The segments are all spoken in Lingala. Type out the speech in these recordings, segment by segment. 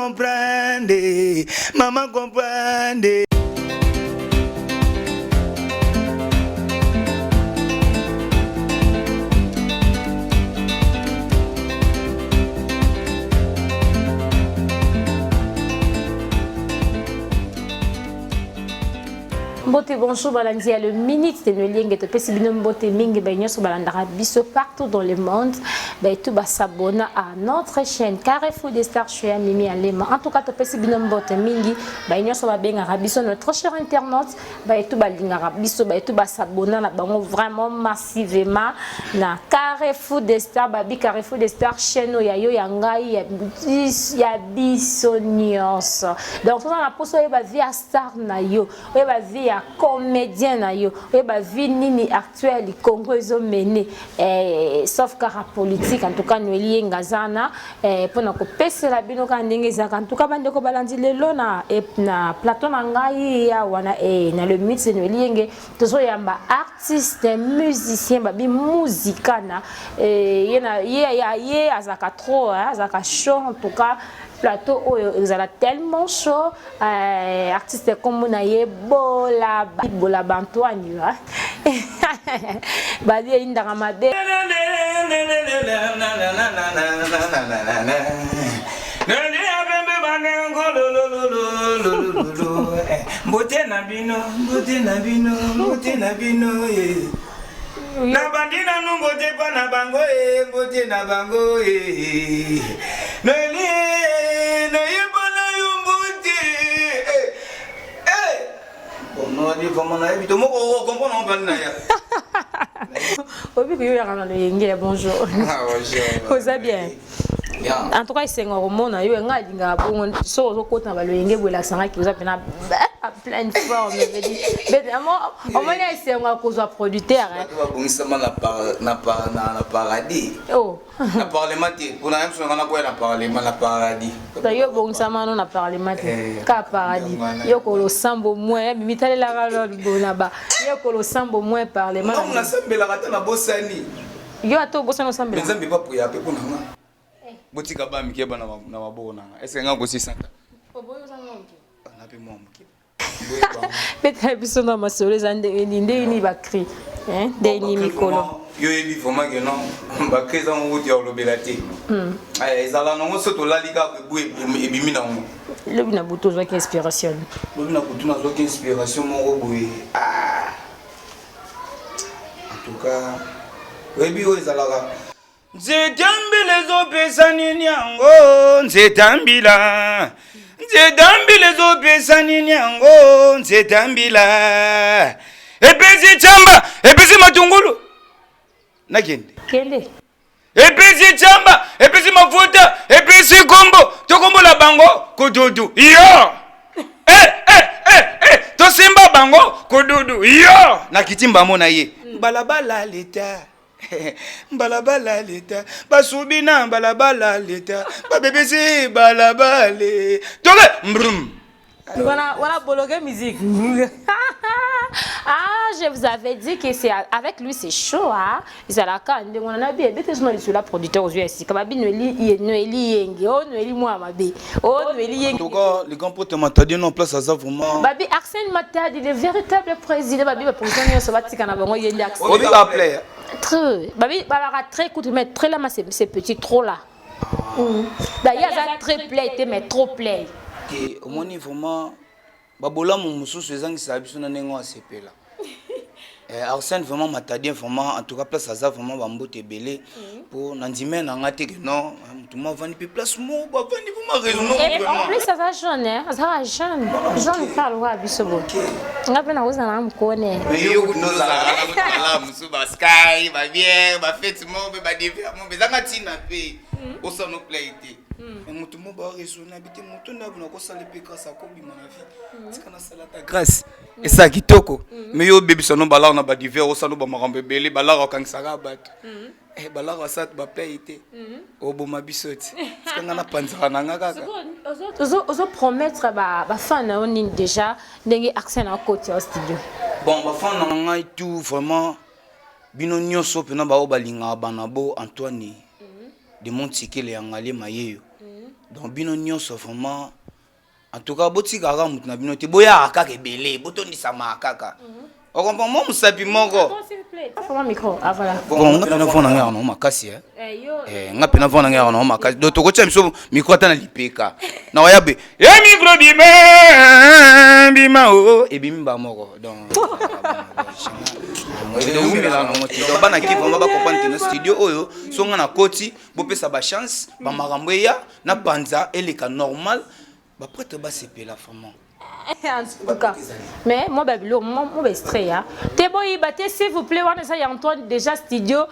comprendre, maman comprendre. Mbote bonjour balandi ya le minute de Nolienge topesi bino mbote mingi baye nyonso balandaka biso partout dans le monde baye tout basabona à notre chaîne Carrefour des Stars chez Mimi Alema en tout cas topesi bino mbote mingi baye nyonso babengaka biso notre cher internaute baye tout balingaka biso baye tout basabona na bango vraiment massivement na Carrefour des Stars babi Carrefour des Stars chaîne oyo ya yo ya ngai ya biso nyonso donc toza na poso oyeba vie ya star na yo oyeba vie ya comédien na yo oyeba vie nini actuelle Congo ezo mener eh, sauf kaka politique en tout cas Noeli Yenga aza na eh, mpona kopesela bino kaka ndenge ezalaka en tout cas bandeko balandi lelo na, eh, na plateau na ngai awa na, eh, na le mythe de Noeli Yenge tozoyamba artiste musicien babi muzikana eh, ye, na, ye, ye, ye azalaka trop eh, azalaka chaud en tout cas plateau oyo ezala tellement chaud euh, artiste kombo na ye bolaba bolaba Antoine babi eyindaka mabe. Mbote na bino, mbote na bino, mbote na bino eh. Nabandi nanu mbote pa na bango e mbote na bango e Noeli nayeba na yo mbote eh, eh. Bon, nadi vraiment nayebi to moko comprendre ngo bandi na ya oyebi koyoyaka na loyenge ya bonjour. Ah, bonjour. Oza bien? Bien. En tout cas esengo komona yo ngai alingaka bongo soki ozokota na baloyenge boye elakisangaki oza mpena pleine forme omoni esengo ya kozwa producteur bato babongisama na paradis oh. na parlement te mpona ye mosu nanga nakoya na parlement na paradis yo obongisama no na parlement te Eh, ka paradis yo kolosambo moins mimitalelaka na ba yo kolosambo moins parlement ntango nasambelaka ata nabosani yo ata obosani osambela nzambe bapoya mpe mpo na nga botika ba mike ba na maboko na nga est-ce nga kosisanta na mpe mwa moke betala biso na masolo eza ndenge nini ndenge nini bacri ndenge nini mikolo yo oyebi vraiment ke non bacri eza ngo kutu ya kolobela te ezala nango so tolali kaka ebu ebimi nango lobi na butu ozwaki inspiration lobi na butu nazwaki inspiration moko boye en tout cas oyebi oyo ezalaka nzete mbila ezopesa nini yango nzete mbila nzete mbila ezopesa nini yango nzete mbila epesi chamba epesi matungulu nakende kende epesi chamba epesi mafuta epesi kombo tokombola bango kududu yo eh, eh, eh, eh. tosimba bango kududu yo nakiti mbamo na ye balabala leta balabala leta basubi na balabala leta babebisi balabale toke mbrum Voilà, voilà, Bologué musique. Ah, je vous avais dit que c'est avec lui c'est chaud, hein. Ezalaka ndenge wana na bien bete sona lisula producteur ozwi ya sika babi Noeli Noeli Yenge oh Noeli mwa mabe oh Noeli Yenge. En tout cas, les grands potes Matadi non place aza vraiment. Babi Arsène Matadi le véritable président babi ba président nyonso batika na bango yende Arsène. Obi ba play. Très babi balaka très coûte mais très là c'est petit trop là. D'ailleurs aza très play te mais trop play. Te omoni vraiment babolamu mosusu ezangisaka biso na ndenge asepela. Eh, Arsène vraiment Matadien vraiment en tout cas place aza vraiment bambote ebele po na ndime na nga te ke non motu mo avandi mpe place moko bavandi vraiment raisonnement Et en plus aza jeune hein, azaka jeune. Jeune kaka lokola biso boye. Nga mpe nakozala na mokone. Mais yo kutu ozalaka na mosusu basky babiere bafete moko mpe badivers moko ezanga ntina mpe osala no play te mais motu moko baoraisonne abi te motu nde abona kosala mpe grâce akobima na vie tika nasala ta grâce eza kitoko mais yo obebisa no balare na badivers osala no bamakambo ebele balare okangisaka bato balare asala baplay te oboma biso ti tika nga napanzaka na nga kaka Ozo promettre bafan na yo nini déjà ndenge accent na okoti ya studio? Bon, bafan na ngai tout vraiment bino nyonso mpena bao balingaka banabo Antoine de Montsikele ya Ngale Mayeyo. Donc bino nyonso vraiment, en tout cas botikaka motu na bino te, boyaka kaka ebele, botondisamaka kaka. Ocomprend mo mosapi moko. Nga mpena voix na ngai yaka nango makasi, nga mpena voix na ngai yaka nango makasi. Donc tokotia biso micro ata na lipeka na oya be e micro bima bima o ebimi ba moko. Donc ewumelaka nango te. Donc bana ki vraiment bacomprendre te na studio oyo, so nga na koti, bopesa bachance, bamakambo eya na panza eleka normal, baprêtre basepela vraiment. En tout cas, mais moi babilo mo baextrait ya te, boyiba te s'il vous plaît. Wana eza ya Antoine déjà studio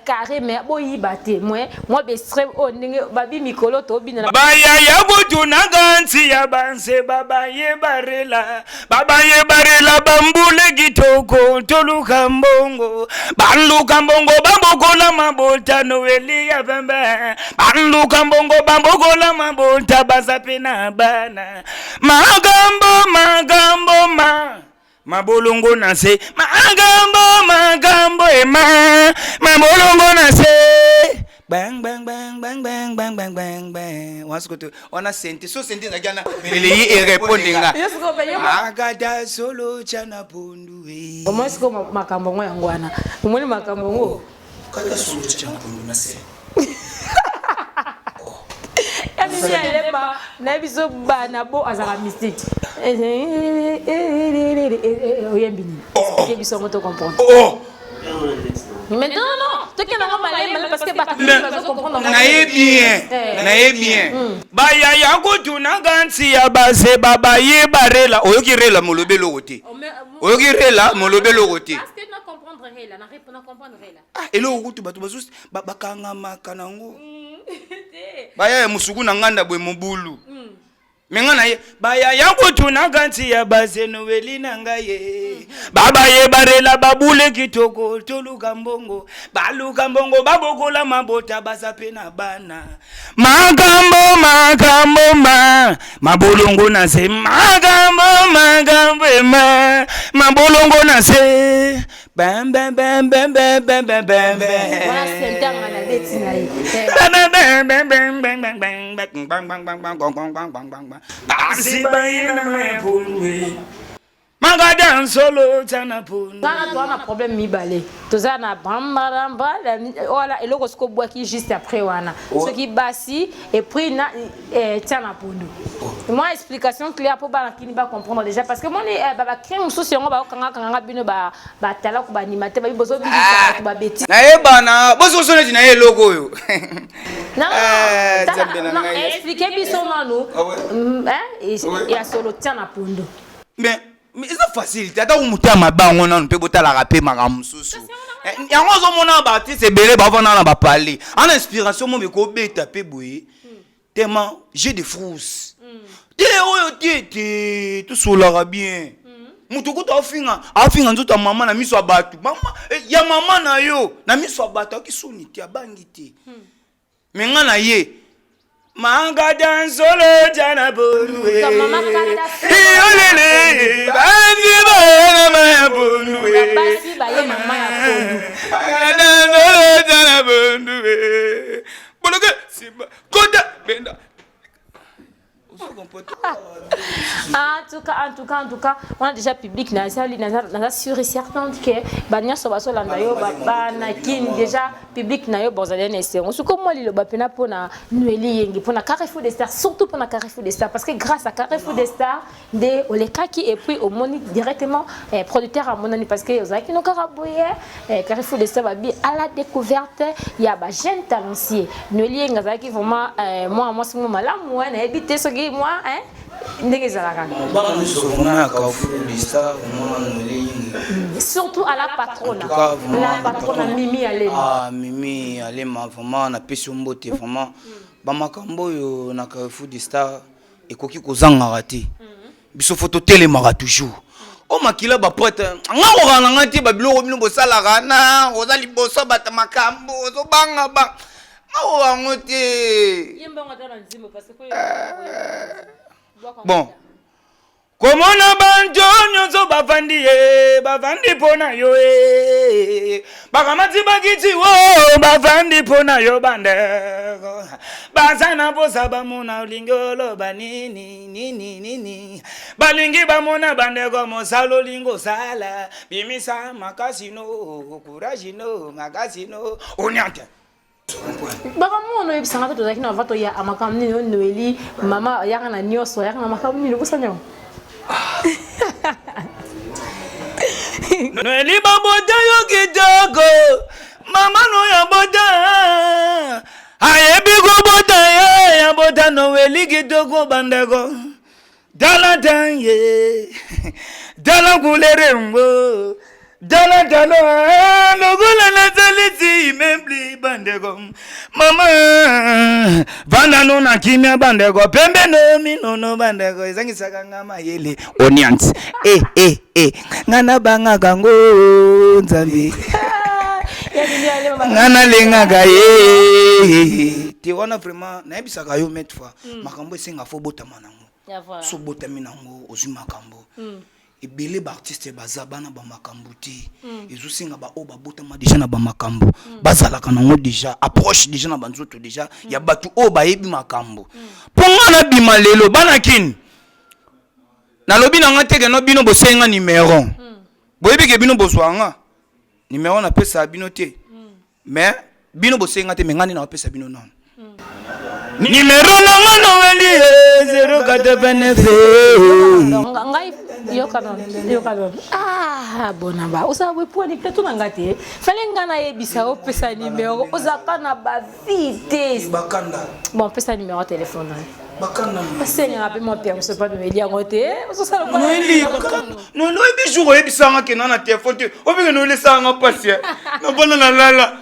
carré, mais boyiba te. Moi baextrait oyo ndenge babi mikolo tobina. Bayaya kutunaka nsi ya banse, babaye barela, babaye barela bambule kitoko, toluka mbongo, baluka mbongo, bambokola mabota noeli ya pembe, baluka mbongo, bambokola mabota, baza pe na bana. Makambo makambo ma mabolongo na se, makambo makambo ema mabolongo na se, bang bang bang bang bang bang bang bang bang. Wana sikoyo wana sente so sente ezalaki wana eleyi erépondre nga akata solo tya na pondu e. Omoni sikoyo makambo yango, yango wana omoni makambo yango. Kata solo tya na pondu na se. Mimi Alema nayebi so bana bo azalaka mystique. Oyembi nini? Explique biso yango to comprendre. Oh. Mais non, non, tokende yango malema parce que bato bazo comprendre. Naye bien, naye bien. Bayaya kutunaka nsi ya base, babaye barela. Oyoki rela molobi eloko te, oyoki rela molobi eloko te. Parce que na comprendre rela, na comprendre rela. Ah, eloko kutu bato bazo bakangamaka nango, bayaya mosuku na nganda boye mobulu. Me nga na ye bayaya kutunaka nti ya bazenoweli na ngai ye, babaye barela babule kitoko, toluka mbongo, baluka mbongo, babokola mabota, baza pe na bana. Makambo makambo ma mabolongo na se, makambo makambo ema mabolongo na se, bam bam bam bam bam bam bam bam. Wana sentanga na beti na ye. Bam bam bam bam bam bam bam bam bam bam bam bam bam bam bam bam. Basi bayina mepulwe makada nsolo tana punu. Wana toza na problème mibale, toza na bambaramba wana eloko soki obwaki juste après wana soki basi et puis na tia na pondu. Moi, explication claire mpo bana kini bacomprendre déjà, parce que moni bacri mosusu yango bakokangakanganga bino batalako baanimateur babi bozobikisa bato babeti. Nayebana bososo neti na ye eloko oyo. Non. Nzambe na ngai. Explique biso nanu. Ah ouais? Hein, ya solo tia na pondu. Mais eza facile te, ata komoto mabe yango nanu mpe botalaka mpe makambo mosusu yango. Ozomona baartiste ebele bavanda na bapale ana inspiration mo bekobeta mpe boye, tellement j'ai de frousse te oyo te te tosolaka bien. Moto kutu afinga, afinga nzoto ya mama na miso ya bato, mama ya mama na yo na miso ya bato, ayoki soni te, abangi te. Me nga na ye mangada nsolo jana bonue. Mama kata Iyolele basi bayana maya bonue. Basi baye mama ya pondu. Mangada nsolo jana bonue, boloke simba kota benda. En tout cas, en tout cas, en tout cas, on a déjà public nazali naza sûr et certain que banyonso bazolanda yo, bana kini déjà public na yo bozali na esengo. Soki mwa liloba mpena mpona Noeli Yengi, mpona Carrefour des Stars, surtout mpona Carrefour des Stars, parce que grâce à Carrefour des Stars nde olekaki et puis omoni directement producteur amonani, parce que ozalaki no kaka boye. Carrefour des Stars babi à la découverte ya bajeune talentueux. Noeli Yengi azalaki vraiment mwana mwasi mo malamu, nayebi te soki mwa ndenge ezalaka. Bana nyonso vraiment ya Carrefour des Stars, vraiment Noeli Yengi. Surtout à la patronne. En tout cas, vraiment, la patronne Mimi Alema. Ah, Mimi Alema, vraiment napesi yo mbote vraiment. Bamakambo oyo na Carrefour des Stars ekoki kozangaka te. Biso fo totelemaka toujours o makila baprêtre nga kokanga na nga te. Babiloko bino bosalaka na oza liboso bato makambo ozobanga ba nga kokango te. Bon, komona banto nyonso. bavandi ye, bavandi mpo na yo ye. Bakamati bakiti wo, bavandi mpo na yo bandeko. Baza na posa bamona olingi oloba nini nini nini. Balingi bamona bandeko mosala olingi osala. Bimisa makasi no, courage no, makasi no. Oniante. Makambo oyebisanga te, tozalaki na va toya makambo nini? Oyo Noeli mama ayaka na nyonso, ayaka na makambo nini? Obosani yango? Noeli babota yo kitoko, mama no ya bota ayebi kobota ye, ya bota Noeli kitoko. Bandeko, tala tanye, tala couleur ngo, tala tala lokola nazalisi immeuble. Bandeko, mama vanda no na kimia. Bandeko, pembe no minono, bandeko, ezangisaka nga mayele. Oniant e e e, nga nabangaka ngo Nzambe, nga nalengaka ye te. Wana vraiment nayebisaka yo maintes fois, makambo esenga fo botama nango. So botami nango, ozwi makambo ebele. Baartiste baza bana bamakambo te, ezosenga baoyo babotama déjà na bamakambo, bazalaka nango déjà, approche déjà na banzoto déjà ya bato oyo bayebi makambo. Mpo nga nabima lelo, bana kini, nalobi na nga teke no bino bosenga numero, boyebi ke bino bozwa nga numero, napesa bino te. Mais bino bosenga te, mais nga nde napesa bino nano numero na nga. Noeli 089. Ngai yoka nono, yoka nono. Ah, bona ba ozala boye pwani te, tuna nga te. Fale nga nayebisa, opesa numero, ozalaka na bavi te. Bakanda. Bon, opesa numero ya telefone na yo. Bakanda. Asengaka mpe mwa permission pa Noeli yango te, ozosala. Noeli, Noeli, oyebi jour oyebisanga ke na telefone te, obike Noeli esalanga mpasi nabana nalala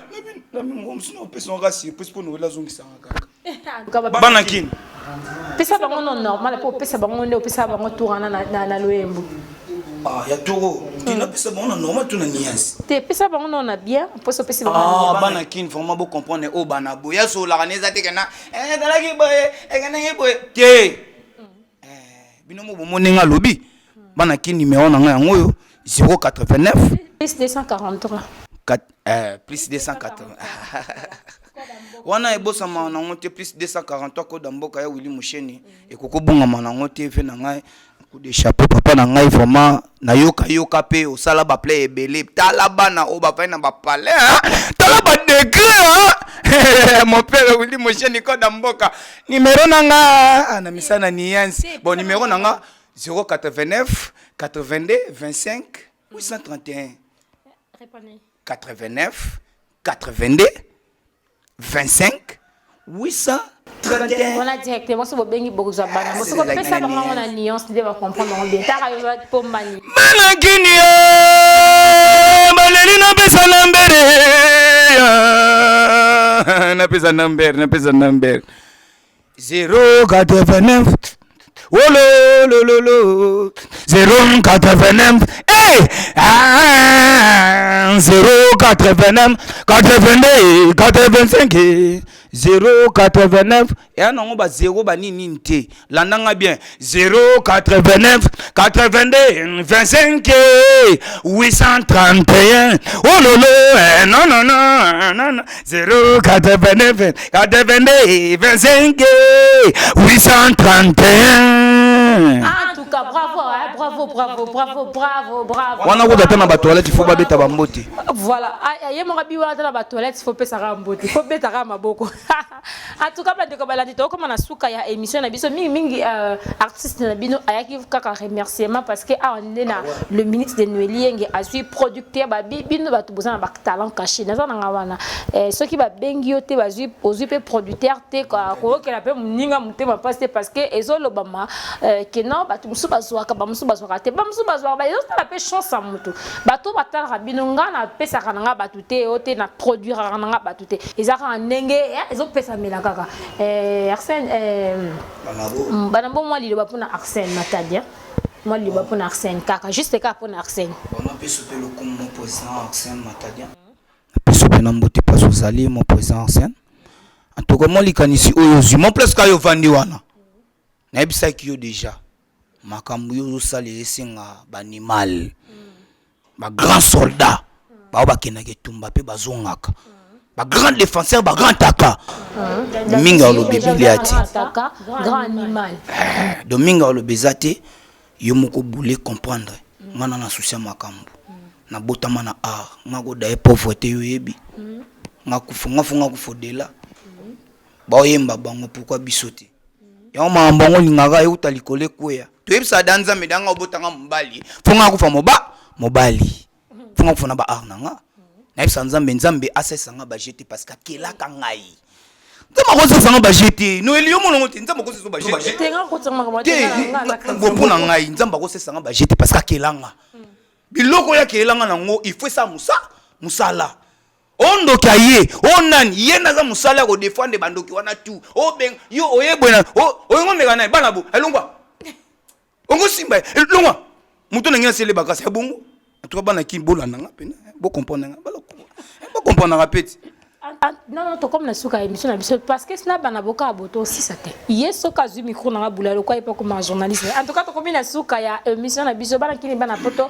mosu na opesanga surprise mpo Noeli azongisanga kaka. Bana kini. Pesa bango no normal, mpo opesa bango nde opesa bango tour wana na loyembo. Ah, ya toro te, napesa bango na normal to na nuance? Te, pesa bango no na bien, mposo opesi bango. Ah, bana kini, vraiment bocomprendre oyo bana boye asololaka na eza te kena ezalaki boye, ekenaki boye te. Bino mo bomoni ndenge alobi. Bana kini, numéro na ngai yango oyo: 089 Plus 243. Plus 280 wana ebosama nango te, plus 243, code ya mboka ya Willi Musheni, ekoki obongama nango te. Ve na ngai, coup de chapeau, papa na ngai, vraiment nayokayoka mpe osala baplay ebele. Tala bana oyo bafai na bapalais, tala badegré. Mon père Willi Musheni, code ya mboka. Numéro na nga na misala na nuance. Bon, numéro na nga 089 82 25 831. 89 82 25 831. Wana directement so bobengi, bokozwa bana. Soki opesa bango yango na nuance nde bacomprendre yango bien. Taka yo pombani. Bana kini baleli, napesa na mbere, napesa na mbere, napesa na mbere 089 ololololo 089, hey! Ah, 089 82 85 089. Eya nango ba 0 banini nini te, landanga bien: 089 82 25 831. Ololo, eh, non non non non non, 089 82 25 831. En tout cas, bravo, hein, bravo, bravo, bravo, bravo, bravo. Wana kuta ata na batoilette, il faut babeta bambote. Voilà. Ah, ye moko bi wana, ata na batoilette faut pesaka mbote, faut betaka maboko. En tout cas, bandeko balandi, tokoma na suka ya émission na biso. Mingimingi artiste na bino ayaki kaka remerciement, parce que awa nde na le minute de Noeli Yenge azwi producteur. Babi bino bato boza na batalent caché, naza nanga wana. Soki babengi yo te, bazwi, ozwi mpe producteur te, koyokela mpe moninga motema mpasi te, parce que ezolobama ke non, bato mosusu bazwaka, bamosusu bazwaka te, bamosusu bazwaka, ezosala mpe chance ya motu. Bato batalaka bino, nga napesaka na nga bato te, o te na produiraka na nga bato te, eza kaka ndenge ezopesamela kaka. Arsène, banambo, mwa liloba mpona Arsène Matadi, mwa liloba mpona Arsène kaka, juste kaka mpona Arsène. Napesi mpe lokumu mon président Arsène Matadi, napesi mpe na mbote place ozali, mon président Arsène. En tout cas, mwa likanisi oyo ozwi, mon place kaka yo ovandi wana, nayebisaki yo déjà. Makambo yo ozosala esenga ba animal, ba grand soldat, bao bakendaka etumba mpe bazongaka, ba grand défenseur, ba grand taka mingi. Alobi Biblia te. Grand animal. Donc mingi alobi eza te. Yo moko bule comprendre nga na souci ya makambo. Nabotama na art, nga kodaye pauvreté. Yo oyebi nga kufa, nga fo nga kufa odela baoyemba bango. Pourquoi biso te? Yango makambo yango olingaka euta likolo ekweya. Toyebisaka da Nzambe danga obotanga mobali, fo nga kufa moba mobali, fo nga kufa na ba art na nga. Nayebisa Nzambe, Nzambe asalisanga baje te, parce que akelaka ngai. Nzambe akosalisanga baje te. Noeli, yo monango te. Nzambe akosalisa baje te nga kotisaka makambo te. Mpo na ngai, Nzambe akosalisanga baje te, parce que akelanga biloko oyo akelanga nango. Il faut esala mosala. Ondoki aye o nani ye naza mosala ya kodefendre bandoki wana tu. Obenga yo oyebwena, oyongo meka nani bana bo elongwa, ongo simba elongwa moto na ngai asele bakasi ya bongo. En tout cas, bana kini bolanda nga pena, bocomprendre nga, bocomprendaka pe ti. Non, non, tokomi na suka ya émission na biso, parce que sina bana boka boto osisa te. Ye soki azwi micro nanga bula lokwa ye mpe akoma journaliste. En tout cas, tokomi na suka ya émission na biso. Bana kini, bana poto,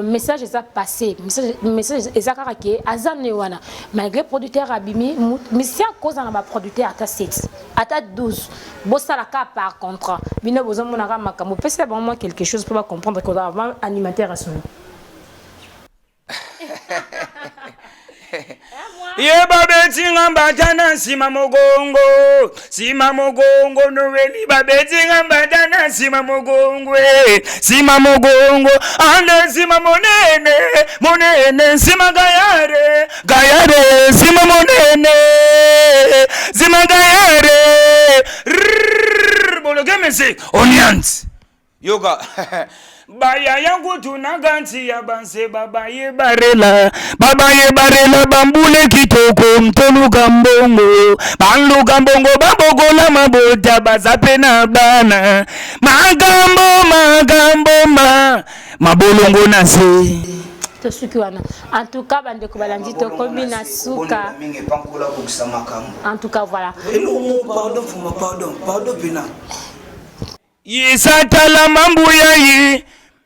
message eza passé. Message eza kaka ke aza ne wana malgré producteur abimi, musicien akozala na baproducteur ata 7, ata 12, bosala ka par contrat. Bino bozomonaka makambo, pesela bango mwa quelque chose mpo bacomprendre que oza avant animateur ya solo. Ye babetinga mbata na nsima mogongo, nsima mogongo. Noeli, babetinga mbata na nsima mogongo, e nsima mogongo ande nsima monene monene, nsima gayare gayare, nsima monene, nsima gayare. Boloke mese oniant yoka bayaya kutunaka nti ya banse babaye barela, babaye barela bambule kitoko. Toluka mbongo, baluka mbongo, babokola mabota, baza pe na bana. Makambo makambo ma mabolongo na se. Tosuki wana. En tout cas, bandeko balandi, tokomi na suka. Mingi epankola kokisa makambo. En tout cas, voilà. Eloko, pardon, fuma, pardon, pardon pena. Yisatala mambuya yi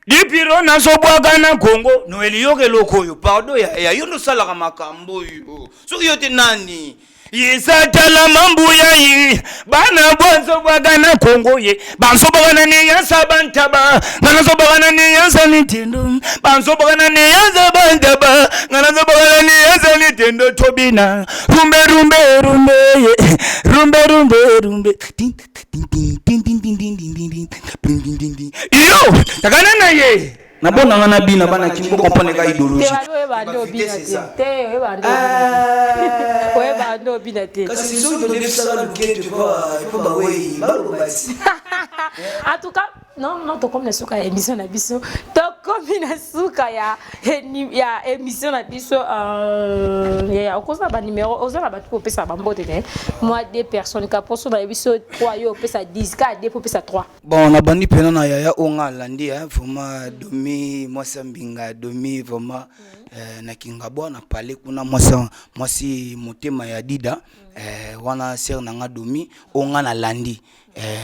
dipiro nazobwaka na Kongo. Noeli, yoka eloko oyo, pardon ya yo nde osalaka makambo oyo. Soki yo te, nani? Yisatala mambuya yi bana bwanzobwaka na Kongo ye banzobwaka na niyansa bantaba, nga nazobwaka na niyansa nitindo, banzobwaka na niyansa bantaba, nga nazobwaka na niyansa nitindo. Tobina rumbe rumbe rumbe ye rumbe rumbe rumbe. Iyo takana na ye nabonanga na bina bana kini, bocomprendre ka idéologie. Oyeba nde obina te te, oyeba nde obina te. Kasi soki todefisaka luketo epo bawei baloba ti. En tout cas, non, non, tokomi na suka ya émission na biso, tokomi na suka ya émission na biso. Ya okoza na banumero, oza na bato mpo opesa bambote te. Moi, deux personnes ka poso na biso 3, yo opesa 10 ka 2 mpo opesa 3. Bon, nabandi mpena na yaya oyo nga alandi, vraiment Domi, mwasi ya mbinga Domi, vraiment na Kingabwa na pale kuna, mwasi mwasi motema ya Dida wana, sere na nga Domi oyo nga nalandi.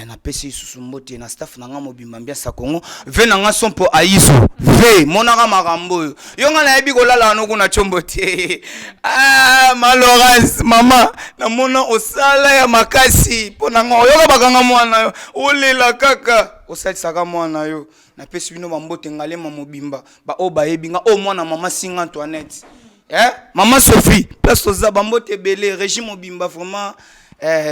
Napesi lisusu mbote na staff na nga mobimba, Mbiasa Congo, ve na nga Sompo Aiso ve monaka makambo oyo. Yo nga nayebi kolala wana kuna tiombo te. Ah, ma Laurence, mama, namona osala ya makasi mpo na nga. Oyoka bakanga mwana yo, olela kaka, osalisaka mwana yo. Napesi bino bambote Ngalema mobimba, baoyo bayebi nga oyo mwana mama Singa Antoinette, eh? Mama Sophie, place toza, bambote ebele, régime mobimba vraiment.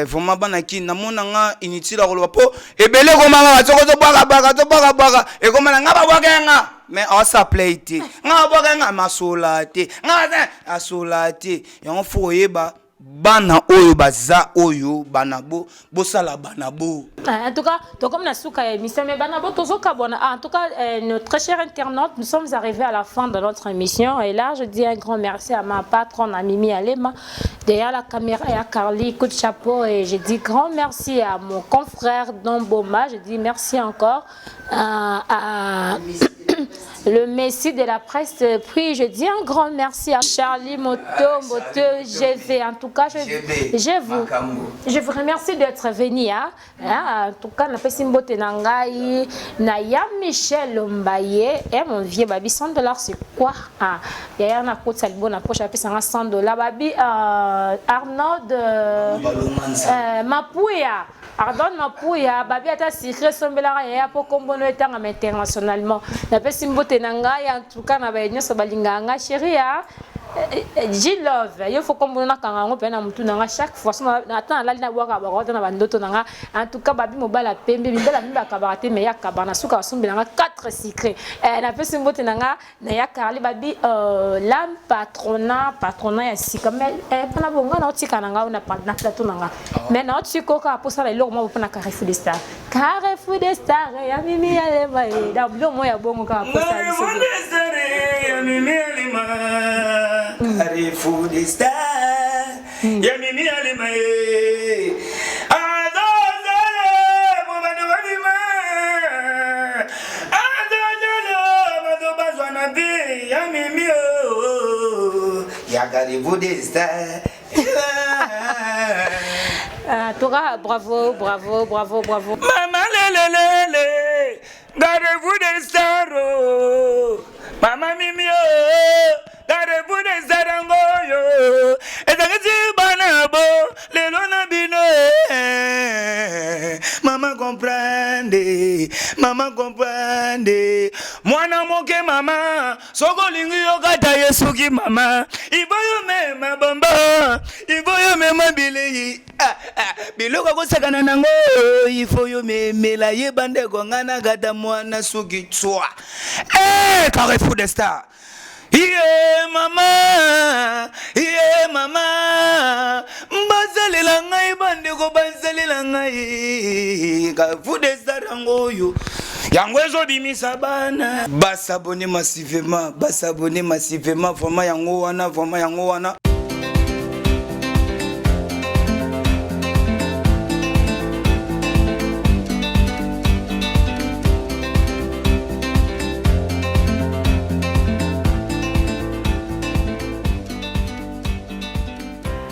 Vraiment bana kini, namona nga inutile ya koloba mpo ebele ekomanga soko tobwakabwaka, tobwakabwaka, ekoma na nga babwaka yanga, mais aosa play te. Nga babwaka yanga masola te, nga asola te. Yango fo koyeba bana oyo baza oyo bana bo bosala bana bo. En tout cas, comme na suka ya émission, mais bana bo tozokabwana. En tout cas, nos très chers internautes, nous sommes arrivés à la fin de notre émission et là je dis un grand merci à ma patronne, à Mimi Alema, derrière la caméra, et à Carly, coup de chapeau, et je dis grand merci à mon confrère Don Boma. Je dis merci encore à Le messie de la presse. Puis je dis un grand merci à Charlie Motombo, TGV. En tout cas, je, je vous, je vous remercie d'être venu. Hein? Hein? En tout cas, napesi mbote na ngai, na ya Michel Mbaye, eh, mon vieux babi, 100 dollars c'est quoi? Ah, yaya na kotsa libo na poche apesa nga 100 dollars. Babi, Arnaud de, Mapuya. Ardon Mapuya, babi ata secret sombelaka yaya po kombo no etangama internationalement. Napesi mbote na ngai, en tout cas na baye nyonso balingaka nga chérie ya G-Love, yo faut kombo nakanga yango mpe na mutu na nga chaque fois so ata nalali nabwaka bango ata na bandoto na nga. En tout cas babi mobala pembe, mibala mibala akabaka te, mais ya kaba na suka asombela nga 4 secret. Napesi mbote na nga na ya Carly babi, l'âme patrona, patrona ya sika. Mais mpona bongo na otika na nga na plateau na nga, mais na otika kaka posala eloko moko mpona Carrefour des Stars, Carrefour des Stars ya Mimi Alema ye donc biloko moko ya bongo kaka posala biso. Ya Mimi Alema, Carrefour des Stars ya Mimi Alema ye azozele po bato babima, azozele bato bazwa na bi ya Mimi o ya Carrefour des Stars. En tout cas, bravo, bravo, bravo, bravo. Mama lelelele, Carrefour des Stars, oh. Mama Mimi oh, Carrefour des Stars yango oyo ezalaki bana bo lelo na bino eh. Mama comprendre, mama comprendre, mwana moke mama, soki olingi yokata ye suki mama, ibo yo mema bombo, ibo yo mema bilei. Ah, ah, biloko akosakana nango ifo yo memela ye. Bandeko, nga nakata mwana suki tswa. Eh, Carrefour des Stars ye mama, ye mama, bazalela ngai, bandeko bazalela ngai. Carrefour des Stars yango oyo, yango ezobimisa bana. Bas'abonner massivement, bas'abonner massivement vraiment, yango wana vraiment, yango wana.